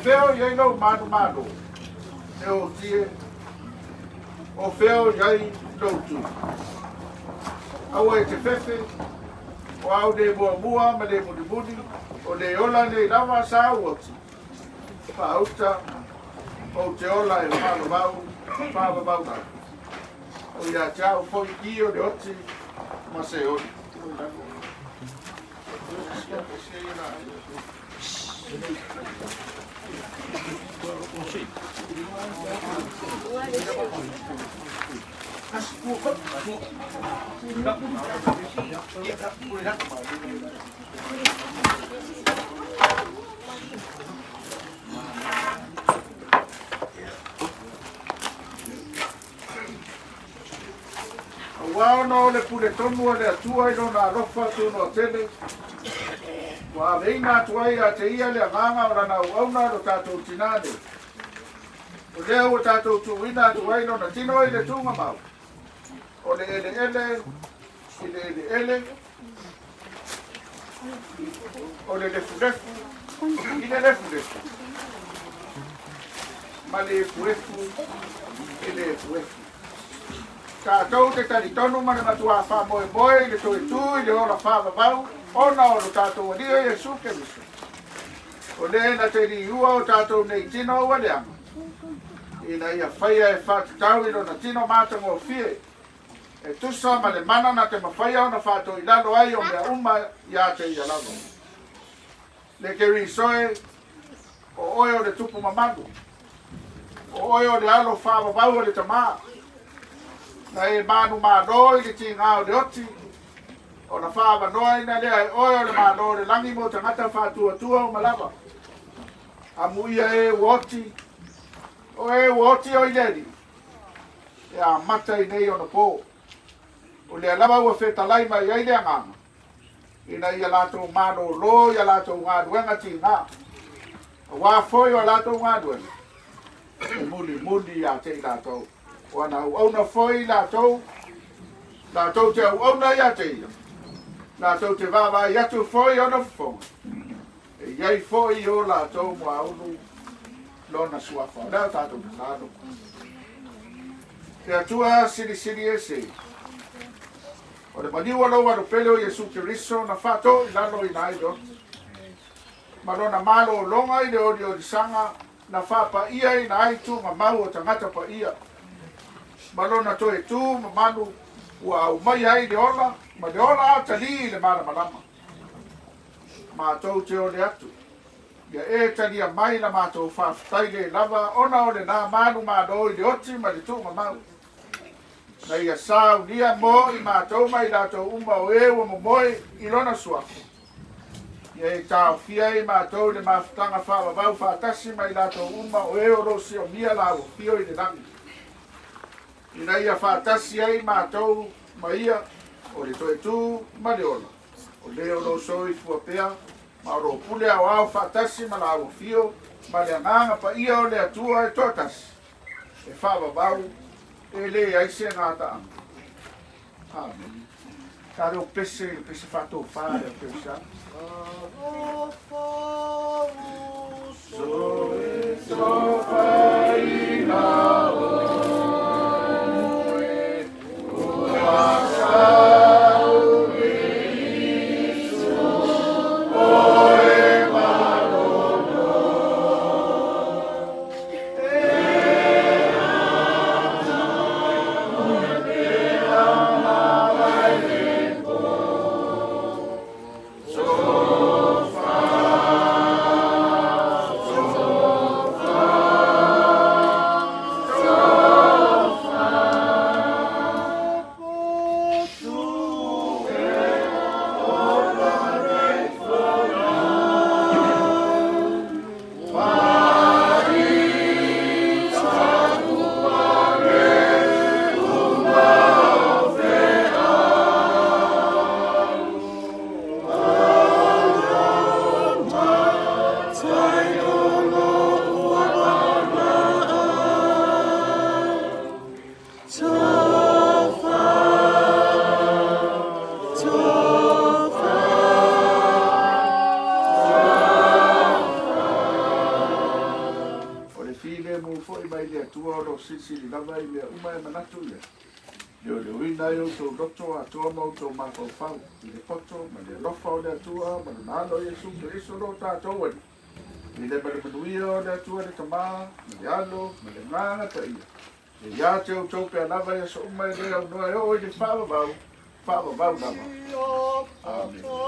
fea o i ai lou manumalo? E oti e, o fea o i ai lou tui? Aua e te fefe, o au le muamua ma le mulimuli, o le ola nei lava sa ou oti. Faauta, ou te ola e faavavau, faavavau lava. O ia te au foi i o le oti ma se oli. Aua ona o le pule tonu a le Atua i lona alofa tunoa tele, ua aveina atu ai ia te ia le agaga o lana auauna lo tatou tinā nei. O lea ua tatou tuuina atu ai lona tino i le tugamau, o le eleele i le eleele, o le lefulefu i le lefulefu, ma le efuefu i le efuefu. Tatou te talitonu ma le matuā faamoemoe i le toe tū i le ola faavavau ona o lo tatou Alii o Iesu Keriso. O le na te liua o tatou nei tino ua leaga, ina ia faia e faatatau i lona tino matagofie, e tusa ma le mana na te mafaia ona faatoilalo ai o mea uma ia te ia lava. Le Keriso e, o oe o le tupu mamalu, o oe o le alo faavavau o le tamā, na e manumalo i le tigā o le oti, ona faaavanoaina lea e oe o le Malo o le lagi mo tagata faatuatua uma lava. Amuia e ua oti, o e ua oti o i le Alii, e amata i nei ona pō. O lea lava ua fetalai mai ai le agaga, ina ia latou malōlō i a latou galuega tigā, auā foi o a latou galuega, e mulimuli ia te i latou. O ana auauna foi latou, latou te auauna ia te ia, latou te vaavaai atu foi ona fofoga, e i ai foi i o latou muaulu lona suafa. O lea o tatou tatalo. Te Atua silisili ese, o le maliu o lou alopele o Iesu Keriso na faatoilaloina ai le oti, ma lona malōlōga i le oliolisaga na faapa'iaina ai tugamau o tagata paia, ma lona toe tū mamalu ua aumai ai le ola ma le ola atalī i le malamalama. Matou te ole atu, ia e talia mai la matou faafetai lē lava ona o lenā manumalo i le oti ma le tuugamau. Na ia saunia mo i matou ma i latou uma o e ua momoe i lona suafa. Ia e taofia ai matou i le mafutaga faavavau faatasi ma i latou uma o e o lo o siomia la ua afio i le lagi. Ina ia faatasi ai matou ma ia o le toe tū ma le ola. O le o lo soifua pea ma o lo pule aoao faatasi ma la ua afio ma le agaga paia o le Atua e toatasi. E faavavau e leai se gataaga. Amene. Ta reo pese, pese faatofā le au kerisiano. Sofaina oe, ua sau Iesu, oe malolo. E atu te amawai le po, sofaina. filemu foi mai le Atua o lo o silisili lava i mea uma e manatu i ai, leoleoina ai outou loto atoa ma outou mafaufau i le poto ma le alofa o le Atua ma Lona Alo Iesu Keriso lo tatou Alii, i le manumanuia o le Atua le Tama, ma le Alo, ma le Agaga Paia, e ia te outou pea lava i aso uma e le aunoa e oo i le faavavau, faavavau lava. Amene.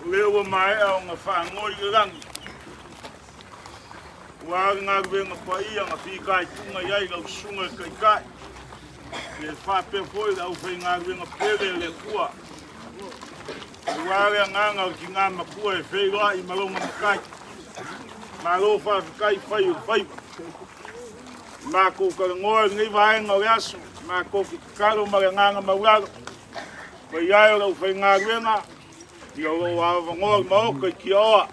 O lea ua maea ona faanoi le lagi, ua le galuega paia na fitaituga i ai lau susuga i le Taitai, e faapea foi le aufaigaluega pele a le Atua, aua le agaga o le tina matua e feiloai ma lona Matai. Malo faafetai fai o le faiva. Matou talanoa i lenei vaega o le aso, matou te tatalo ma le agaga maualalo, paia e o le aufaigaluega, ia o lo o avanoa le Maota i Tiaoa,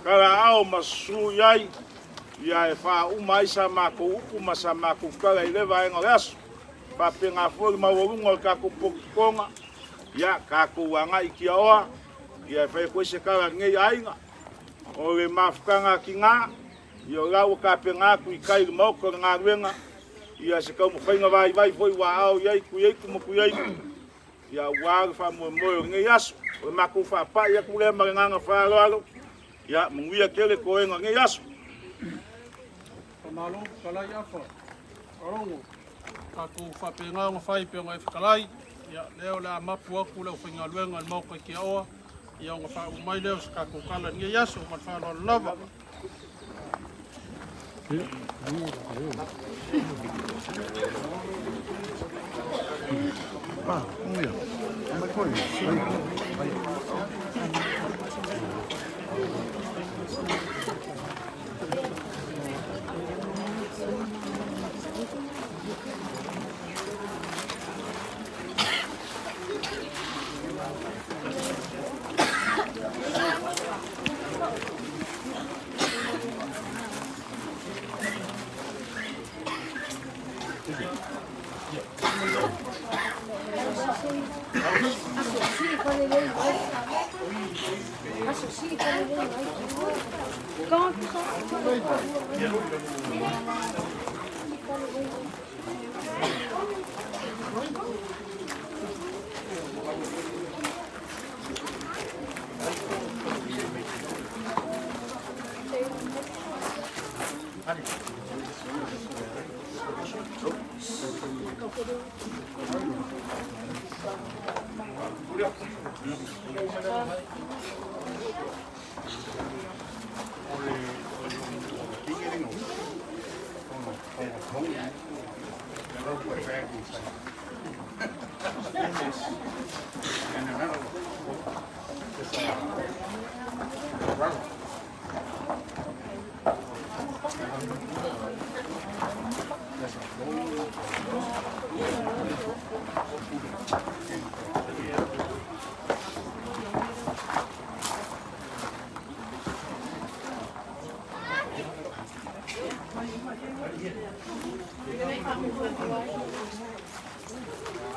talaao ma susu i ai, ia e faauma ai sa matou upu ma sa matou tala i lea vaega o le aso. Faapena foi le maualuga o le tatou potopotoga, ia tatou agai i Tiaoa, ia e fai atu ai se tala a lenei aiga. O le mafutaga a tina, ia o la ua tapena atu i tai i le Maota o le galuega, ia se taumafaiga vaivai foi ua aao i ai Tuiaitu ma Tuiaitu, ia aua le faamoemoe o lenei aso. O le matou faapai atu lea ma le agaga faaaloalo, ia manuia tele toega o lenei aso. Faamalo fetalai Afa Alogo, tatou faapena ona fai pei ona e fetalai, ia lea o le a mapu atu le aufaigaluega i le Maota i Tiaoa, ia ona faauma mai lea o se tatou tala i lenei aso ma le faaaloalo lava.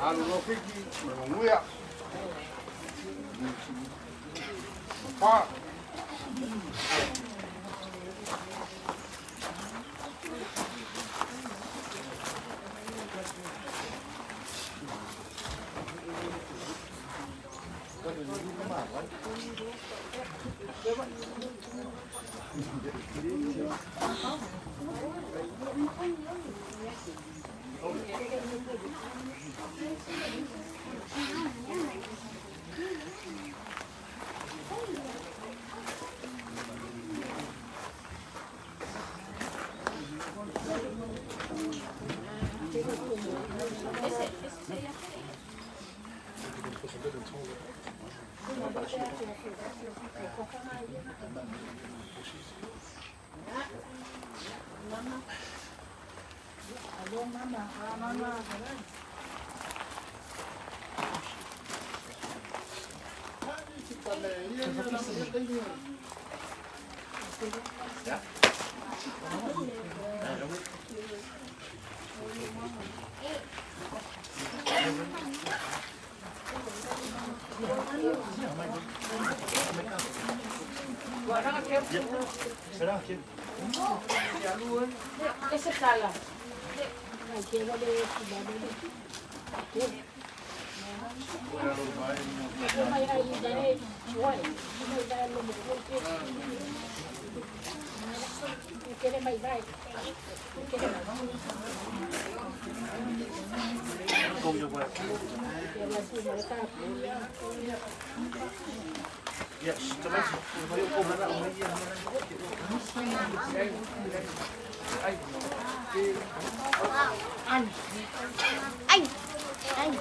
Alo loa Fiti, ma le manuia. Pa. Anh. Anh. Anh. Anh.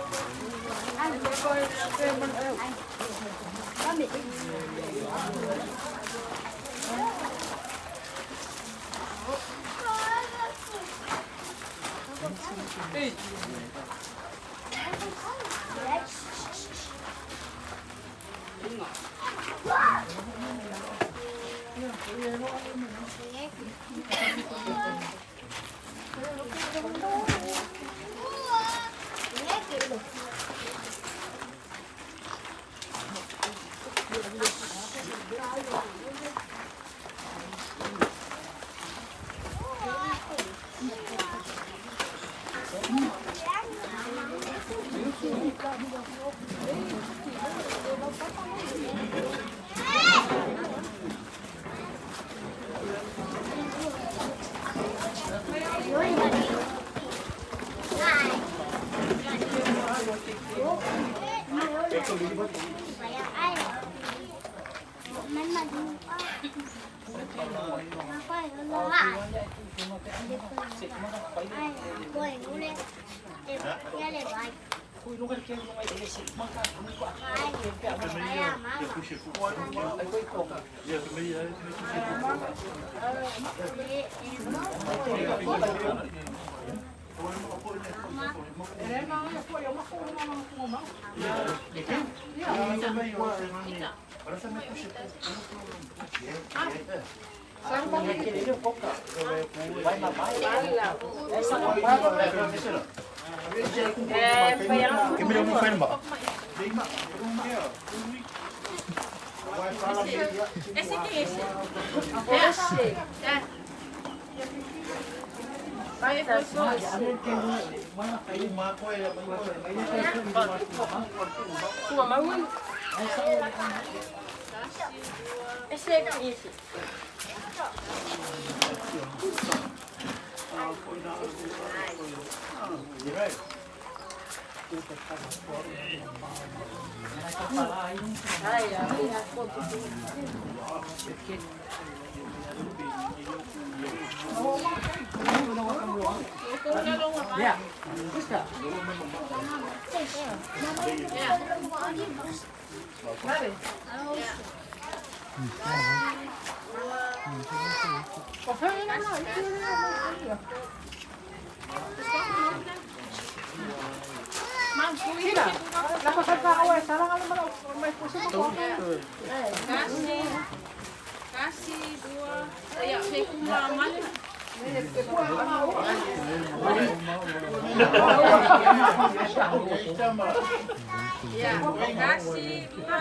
Ya, kasih dua.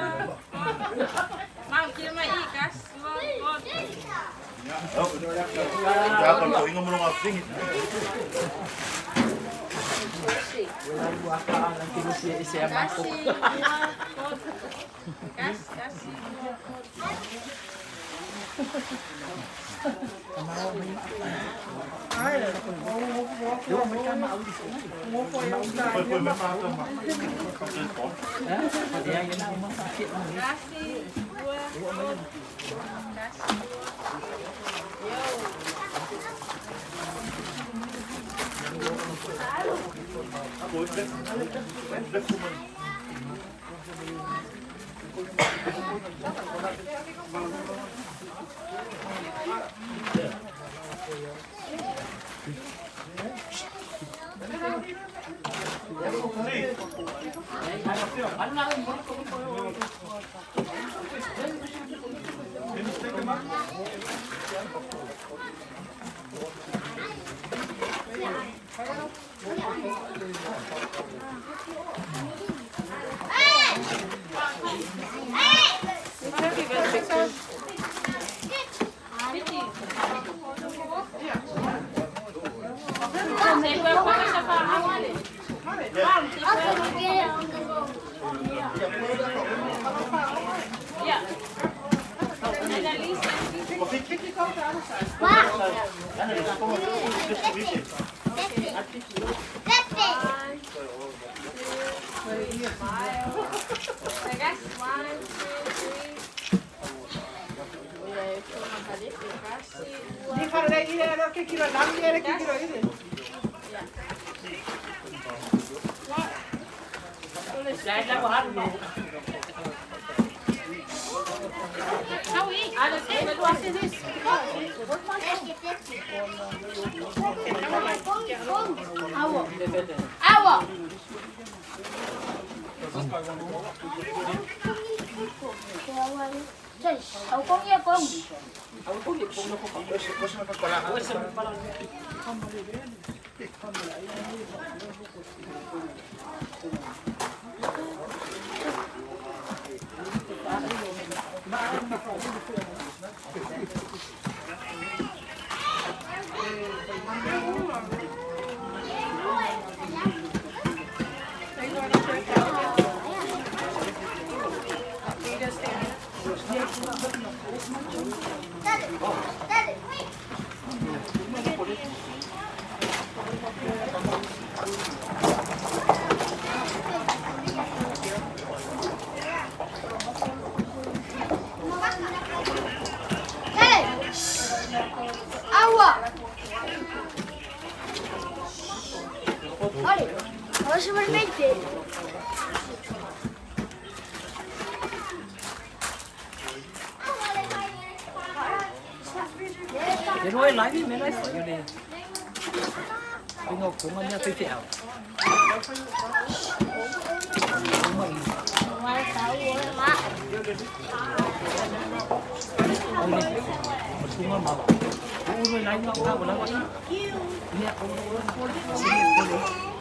Mau kira mai kas dua. Kasih dua. Kas kasih dua. Kasih dua. Kasih dua.